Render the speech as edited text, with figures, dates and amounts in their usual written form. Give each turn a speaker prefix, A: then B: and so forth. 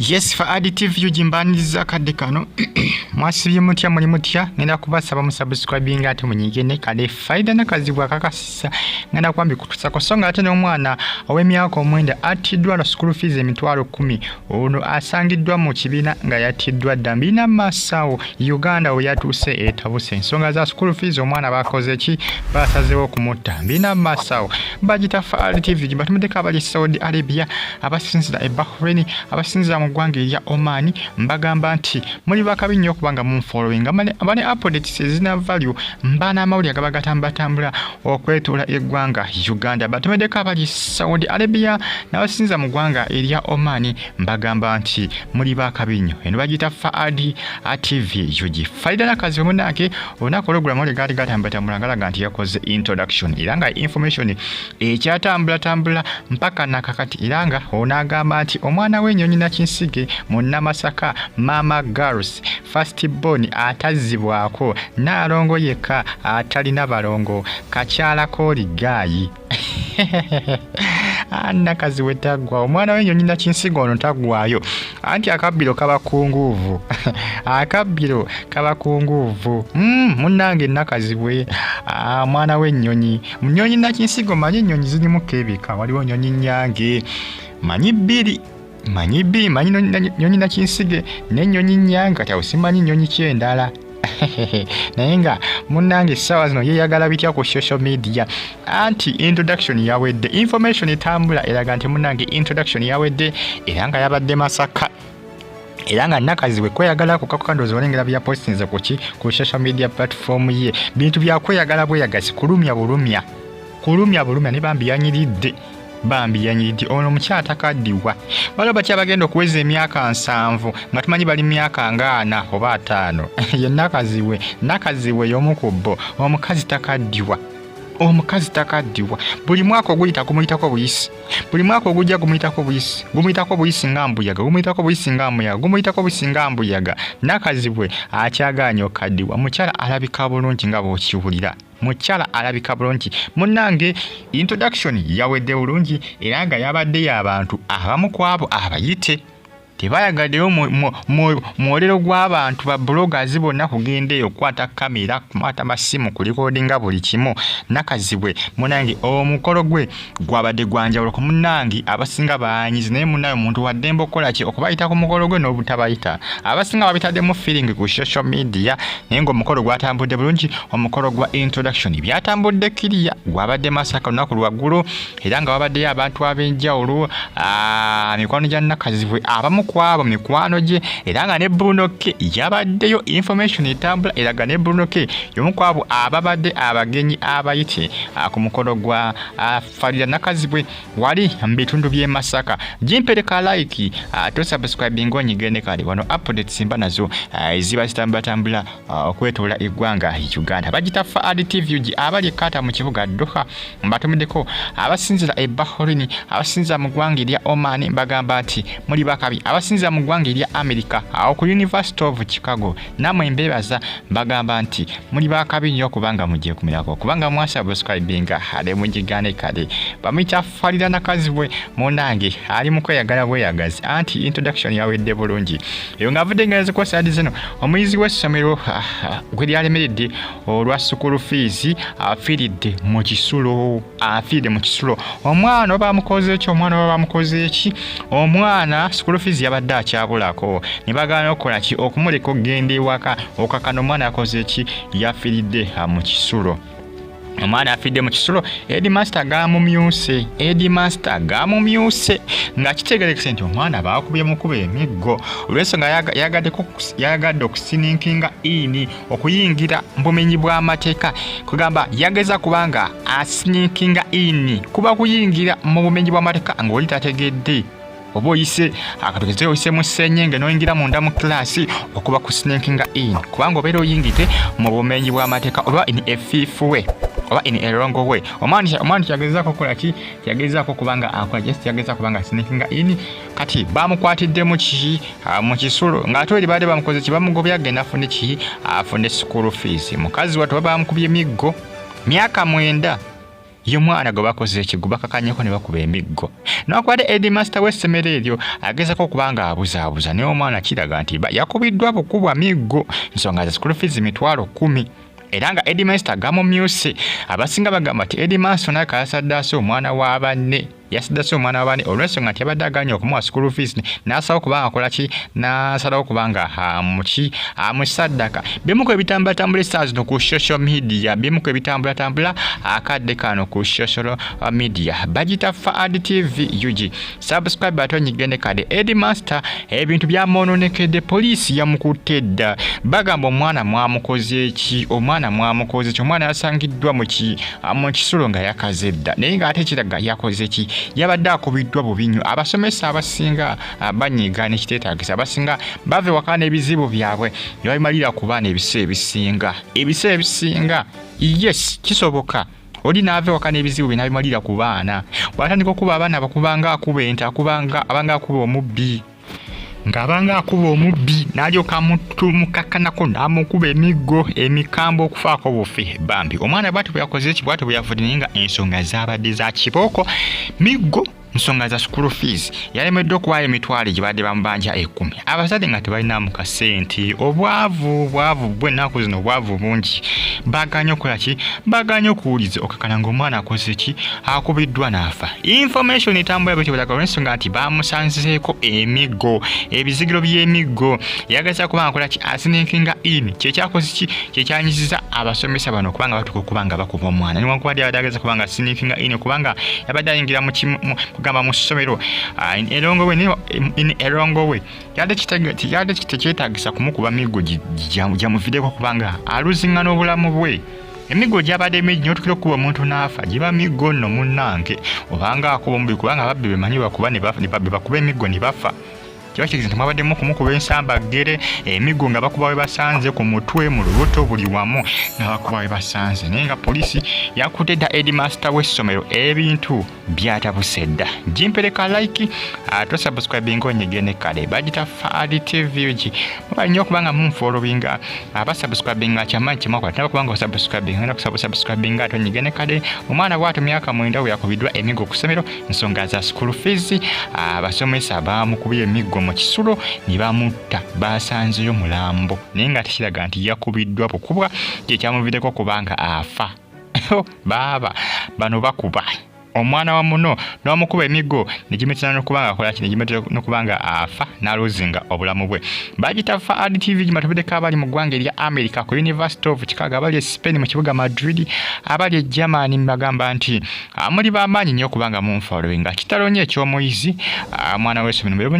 A: Yes, Faadi TV ugimbaniriza akadde kano. Mwasibye mutya, muli mutya? Ngenda kubasaba musubscribing ate munyige ne kale faida nakazibu akakasisa ngenda kwambi kutusako so nga ate n'omwana ow'emyaka 9 attiddwa lwa school fees 100,000. Ono asangiddwa mu kibiina nga yattiddwa dda. Mbirina masawo Uganda we yatuuse etabuse ensonga za school fees. Omwana bakoze ki? Basazeewo okumutta. Mbirina masawo bagita Faadi TV. Batumiddeko abali Saudi Arabia, abasinzira e Bahrain, abasinzira mu ggwanga erya Oman. Mbagamba nti muli bakabi nnyo okubanga munfollowinga bane updates ezina value, mba n'amawulire agaba gatambatambula okwetoola eggwanga Uganda. Batumiddeko abali Saudi Arabia n'abasinza mu ggwanga erya Oman, mbagamba nti muli bakabi nnyo. Eno bagiyita Faadi TV UG. Farida Nakazi omunange olunaku olweggulo amawulire gaali gatambatambula ngalaga nti yakoze introduction, era nga information ekyatambulatambula mpaka nakakati, era nga onaagamba nti omwana w'ennyonyi Nakinsige munnamasaka, Mama Girls first born, atazzibwako Naalongo yekka atalina balongo, kakyala kooligaayi. Nakazi we taggwa, omwana w'ennyonyi Nakinsiga ono taggwayo, anti akabbiro kaba kunguuvu, akabbiro kaba kunguuvu. Munnange Nakazi bwe omwana w'ennyonyi, nnyonyi Nakinsiga. Manyi ennyonyi zirimu kebika, waliwo nnyonyi nnyange, manyi bbiri, manyi bbiri, manyi nnyonyi Nakinsige n'ennyonyi nnyange. Kati awo simanyi nnyonyi ki endala, naye nga munnange essaawa zino yeeyagala bitya ku social media, anti introduction yawedde. Information etambula eraga nti munnange introduction yawedde, era nga yabadde Masaka, era nga Nakazi bwe kweyagala kukakukandozi olengera byapostinze kuki ku social media platform ye, bintu byakweyagala bweyagazi, kulumya bulumya, kulumya bulumya. Ne bambi yanyiridde, bambi yanyiridde. Ono omukyala takaddiwa. Waliwo bakyala bagenda okuweza emyaka 70 nga tumanyi bali myaka nga 40 oba 50. Ye Nakaziwe, Nakaziwe y'omu ku bo. Omukazi takaddiwa, omukazi takaddiwa. Buli mwaka oguyita gumuyitako buyisi, buli mwaka ogujja gumuyitako buyisi, gumuyitako buyisi nga mbuyaga, gumuyitako buyisi nga mbuyaga, gumuyitako buyisi nga mbuyaga. Nakazibwe akyagaanye okaddiwa. Mukyala alabika bulungi nga bw'okiwulira, mukyala alabika bulungi. Munnange introduction yawedde bulungi, era nga yabaddeyo abantu abamu ku abo abayite tebayagaddeyo mwolero gw'abantu ba bloggers bonna kugenda eyo okukwata kamera, kukwata masimu, kulikodinga buli kimu. Nakazibwe munange omukolo gwe gwabadde gwanjawulo ku munnange abasinga banyizi, naye munnaye omuntu waddembe okukola ki, okubayita ku mukolo gwe n'obutabayita. Abasinga babitaddemu feeling ku social media, naye ng'omukolo gwatambudde bulungi. Omukolo gwa introduction byatambudde kiriya, gwabadde Masaka olunaku lwaggulu, era nga wabaddeyo abantu ab'enjawulo, mikwano gya Nakazibwe, abamu ku abo mikwano gye, era nga ne Bruno K yabaddeyo. Information etambula eraga ne Bruno K y'omu ku abo ababadde abagenyi abayite ku mukolo gwa Farida Nakazibwe wali mu bitundu by'e Masaka. Gimpereka like ate osubscribing onyigende kale wano updates mba nazo eziba zitambulatambula okwetoola eggwanga Uganda. Bagita Faad TV UG. Abali ekata mu kibuga Doha mbatumiddeko, abasinzira e Bahrain, abasinzira mu ggwanga erya Oman, bagamba nti muli bakabi. Abasinzira mu ggwanga erya America awo ku University of Chicago, namwe mbebaza, bagamba nti muli bakabi nnyo okubanga mugyekumirako kubanga mwasubscribinga ale mugigane kale. Bamuyita Farida Nakazibwe, munange ali mu kweyagala bweyagazi, anti introduction yawedde bulungi. Eyo ng'avudde nga yazikuwa zino, omuyizi w'essomero gwe lyalemeredde olwa school fees afiiridde mu kisulo, afiiridde mu kisulo. Omwana oba bamukoze eki? Omwana oba bamukoze eki? Omwana school fees yabadde akyabulako, ne bagaana okukola ki, okumuleka okugenda ewaka. Okakana omwana yakoze eki? Yafiiridde mu kisulo. Omwana afidde mu kisulo. Headmaster gamumyuse, headmaster gamumyuse, nga kitegerekese nti omwana baakubye mukuba emiggo olw'ensonga yayagadde okusneakinga in, okuyingira mu bumenyi bw'amateeka. Kugamba yageza kubanga asneakinga in kuba kuyingira mu bumenyi bw'amateeka ng'oli tategedde, oba oyise akatugeze oyise mu ssenyenge n'oyingira munda mu kilaasi, okuba ku sneakinga in kubanga obeera oyingidde mu bumenyi bw'amateeka oba in a thief way oba in a wrong way. Omwana kyagezaako okukola ki? Kyagezaako kubanga akola just yagezaako kubanga sneakinga in. Kati bamukwatiddemu ki mu kisulo, ng'ate eri baadde bamukoze ki? Bamugobye agenda afune ki, afune school fees. Mukazi wattu baba bamukubye emiggo myaka 9. Ye mwana gwe bakoze eki gwe bakakanyeko ne bakuba emiggo. Newankubadde headmaster w'essomero eryo agezako okuba nga abuzaabuza, naye omwana kiraga nti yakubiddwa bukubwa miggo nsonga za school fees 100,000 era nga headmaster gamumyuse. Abasinga bagamba nti headmaster naye kayasaddaase omwana wa banne, yasaddase omwana wa banne olw'ensonga nti yabadde aganye okumuwa school fees n'asalawo kubanga akola ki, n'asalawo kubanga amuki amusaddaka. Bimu ku ebitambulatambula essaawa zino ku social media, bimu ku ebitambulatambula akadde kano ku social media. Bagita Faad TV UG, subscribe ate onyige ne kade. Headmaster ebintu byamwononekedde, poliisi yamukutte dda. Bagamba omwana mwamukoze ki, omwana mwamukoze ki, omwana yasangiddwa mu kisulo nga yakaze dda, naye ng'ate kiraga yakoze ki, yabadde akubiddwa bubi nnyo. Abasomesa abasinga banyiga nekiteetaagisa, abasinga bava ewaka n'ebizibu byabwe ne babimalira ku baana ebiseera ebisinga, ebiseera ebisinga. Yes, kisoboka oli n'ava ewaka n'ebizibu bye n'abimalira ku baana. Bw'atandika okuba abaana bakubanga akuba ente, akubanga abanga akuba omubbi, ng'abanga akuba omubbi, n'alyoka amukakkanako n'amukuba emiggo emikambwe okufaako bufi. Bambi omwana bw'atyo bwe yakoze ki, bw'atyo bwe yavudde, naye nga ensonga zaabadde za kibooko, miggo, nsonga za school fees. Yalemeddwa okuwaayo emitwalo egibadde bamubanja 10. Abazadde nga tebalinamu kasente, obwavu bwavu bw'ennaku zino, obwavu bungi, baganye okukola ki, baganye okuwuliza okakana ng'omwana akoze ki, akubiddwa n'afa. Information etambula bwetyo bweraga olw'ensonga nti bamusanzeeko emiggo, ebizigiro by'emiggo. Yageza kuba akola ki, asneakinga in, kyekyakoze ki, kyekyanyiziza abasomesa bano kubanga batuuka okuba nga bakuba omwana. Newankubadde yabadde ageza kuba nga sneakinga in, kubanga yabadde ayingira kugamba mu ssomero in a wrong way, in a wrong way, yadde tekyetaagisa kumukuba miggo gyamuviireko kubanga aluziŋŋana obulamu bwe. Emiggo gyabadde mingi nnyo, otukira okukuba omuntu n'afa, giba miggo nno munnange, obanga akuba omubiri, kubanga ababbi bemanyi bakuba ne bakuba emiggo ne bafa. Kiba kitegeeza nti mwabaddemu okumukuba ensambaggere, emiggo nga bakuba we basanze, ku mutwe, mu lubuto, buli wamu nga bakuba we basanze. Naye nga poliisi yakutte dda headmaster w'essomero, ebintu byatabuse dda. Gimpereka like ate osubscribinga, onyige ne kale. Bagita Faad TV UG. Muba nnyo okubanga munfollowinga, abasubscribinga kyamaanyi kyemwakola tinaba kubanga osubscribinga, ngenda kusaba osubscribinga ate onyige ne kale. Omwana bw'atyo myaka 9 bwe yakubiddwa emiggo ku ssomero, nsonga za school fees. Abasomesa bamukubye emiggo mu kisulo ne bamutta, basanzeyo mulambo, naye nga tekiraga nti yakubiddwa bukubwa kyekyamuviireko kubanga afa. Baaba bano bakuba omwana wa muno n'omukuba emiggo negimetera n'okubanga akola ki, negimetera n'okubanga afa n'aluzinga obulamu bwe. Bagita Faad TV. Gimatubiddeko abali mu ggwanga erya America ku University of Chicago, abali e Spain mu kibuga Madrid, abali e Germany, mbagamba nti muli b'amaanyi nnyo okubanga munfollowinga. Kitalo nnyo eky'omuyizi, omwana w'essomero.